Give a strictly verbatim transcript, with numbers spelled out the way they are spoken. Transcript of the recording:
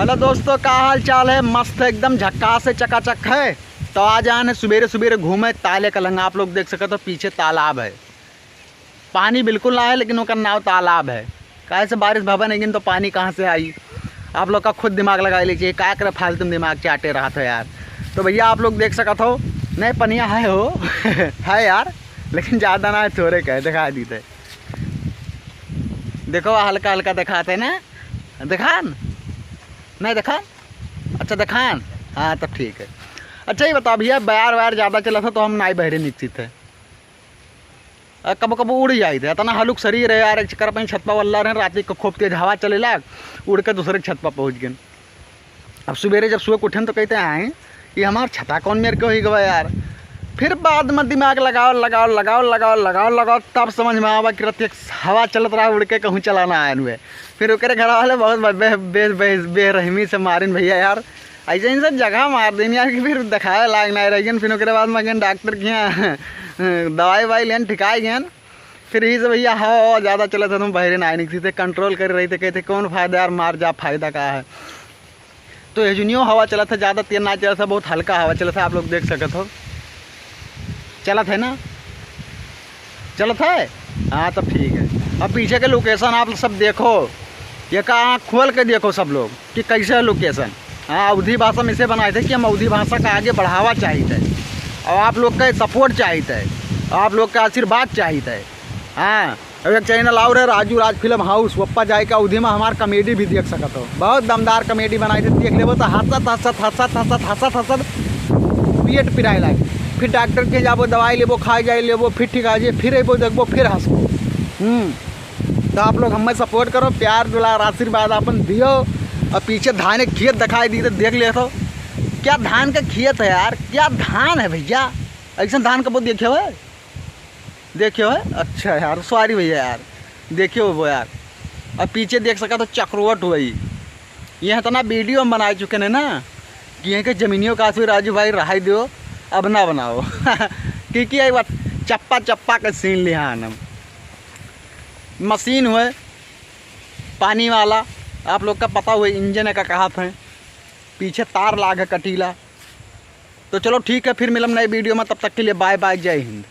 हेलो दोस्तों, का हाल चाल है? मस्त है, एकदम झक्कास है, चकाचक है। तो आज आए हैं सुबेरे सुबेरे घूमे ताले कलंगा। आप लोग देख सकत हो पीछे तालाब है, पानी बिल्कुल ना है लेकिन ओकर नाव तालाब है। काहे से बारिश भवन है तो पानी कहाँ से आई? आप लोग का खुद दिमाग लगा लीजिए, का करे फालतू में दिमाग चाटे रहत है यार। तो भैया आप लोग देख सकत हो, नहीं पनिया है हो है यार, लेकिन ज़्यादा ना है, थोड़े का है, दिखा दीते। देखो हल्का हल्का दिखाते ना, दिखान नहीं दिखान। अच्छा दिखान, हाँ तब ठीक है। अच्छा ये बताओ भैया, बयार वयार ज़्यादा चला था तो हम नाई बहरे निकसित है। आ, कबो कबो उड़ जाइत है, इतना हलुक शरीर है यार। एक चक्कर अपन छत पर वल्ला रहे, रात के खूब तेज हवा चले लाग, उड़ के दूसरे के छत पर पहुँच गए। अब सुबेरे जब सुबह उठेन तो कहते हैं कि हमार छता कौन मेर के होई गवा यार। फिर बाद में दिमाग लगाओ लगाओ लगाओ लगाओ लगाओ लगाओ, तब समझ में आवा कि रतिया हवा चलत रहा, उड़ के कहूँ चला ना आए हुए। फिर ओकरे घर वाले बहुत बे-, बे-, बे-, बेरहमी से मारिन भैया यार, ऐसे इनसे जगह मार देन यार कि फिर दिखाए लायक ना रह गए। फिर ओकरे बाद में गए डॉक्टर के यहाँ दवाई ववाई लेन, ठिकाए गए। फिर यही से भैया हवा हवा ज़्यादा चलत है, तुम बहरे ना निकलते, कंट्रोल कर रही थे, कहते कौन फ़ायदा यार, मार जा, फ़ायदा का है। तो ये जुनियो हवा चलत है, ज़्यादा तेज ना चलत है, बहुत हल्का हवा चलत है, आप लोग देख सकत हो। चलत है ना, चलत है, हाँ तब ठीक है। अब पीछे के लोकेशन आप सब देखो, ये का आँख खोल के देखो सब लोग कि कैसे है लोकेशन। हाँ, अवधी भाषा में इसे बनाए थे कि हम अवधी भाषा का आगे बढ़ावा चाहित है, और आप लोग का सपोर्ट चाहित है, और आप लोग का आशीर्वाद चाहित है। हाँ, और एक चैनल और है, राजू राज फिल्म हाउस, वप्पा जाए का अवधी में हमार कॉमेडी भी देख सकत हो, बहुत दमदार कॉमेडी बनाए थे, देख लेबो तो हंसत हंसत हंसत हंसत हंसत हंसत पेट पिराए लागे। फिर डॉक्टर के जाबो, दवाई लेबो, खाए जाए लेबो, फिर ठीक आ जाए, फिर अबो देखबो, फिर हंसबो। हम्म, तो आप लोग हमें सपोर्ट करो, प्यार दुलार आशीर्वाद अपन दियो। और पीछे धान के खेत दिखाई दी तो देख ले तो, क्या धान का खेत है यार, क्या धान है भैया, ऐसा धान कबो देखे हो? देखे हो? अच्छा यार, सॉरी भैया यार, देखे हो वो यार। अब पीछे देख सका तो चक्रवट हुई, ये इतना वीडियो हम बना चुके हैं ना कि यहीं के जमीनियों का आंसू राजू भाई रहाई दो, अब ना बनाओ क्योंकि एक बात चप्पा चप्पा का सीन लिहा हम। मशीन हुए पानी वाला, आप लोग का पता हुए इंजन का कहा थे, पीछे तार लाग है कटीला। तो चलो ठीक है, फिर मिलम नए वीडियो में, तब तक के लिए बाय बाय, जय हिंद।